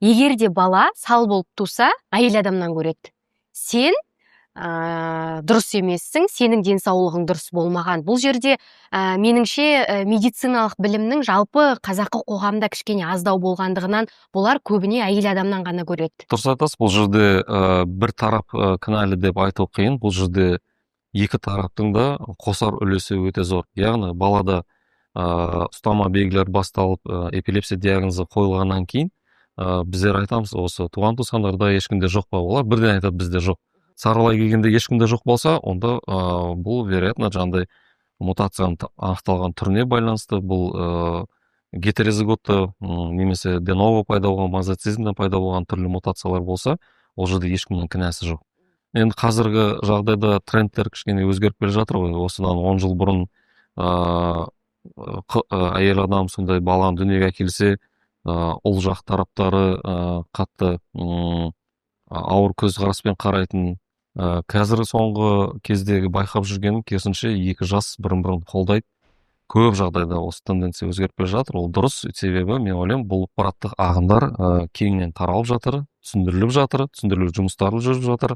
Егер де бала сал болып туса, әйел адамнан көреді. Сен дұрыс емессің, сенің денсаулығың дұрыс болмаған. Бұл жерде, меніңше, медициналық білімнің жалпы қазақы қоғамда кішкене аздау болғандығынан бұлар көбіне әйел адамнан ғана көреді. Дұрыс айтасыз. Бұл жерде бір тарап кінәлі деп айту қиын. Бұл жерде екі тараптың да қосар үлесі өте зор. Яғни балада ұстама белгілер басталып, эпилепсия диагнозы қойылғаннан кейін біздер айтамыз: осы туған туысқандарда ешкімде жоқ па? Олар бірден айтады: бізде жоқ. Саралай келгенде ешкімде жоқ болса, онда бұл, вероятно, жаңағыдай мутацияның анықталған түріне байланысты. Бұл гетерозиготты немесе де ново пайда болған, мозаицизмнен пайда болған түрлі мутациялар болса, ол жерде ешкімнің кінәсі жоқ. Енді қазіргі жағдайда трендтер кішкене өзгеріп келе жатыр ғой. Осыдан 10 жыл бұрын әйел адам сондай баланы дүниеге әкелсе, ұл жақ тараптары қатты ауыр көзқараспен қарайтын. Қазір соңғы кездегі байқап жүргенім, керісінше, екі жас бірін бірін қолдайды. Көп жағдайда осы тенденция өзгеріп келе жатыр. Ол дұрыс, себебі мен ойлаймын, бұл ақпараттық ағымдар кеңінен таралып жатыр, түсіндіріліп жатыр, түсіндірілу жұмыстары жүріп жатыр.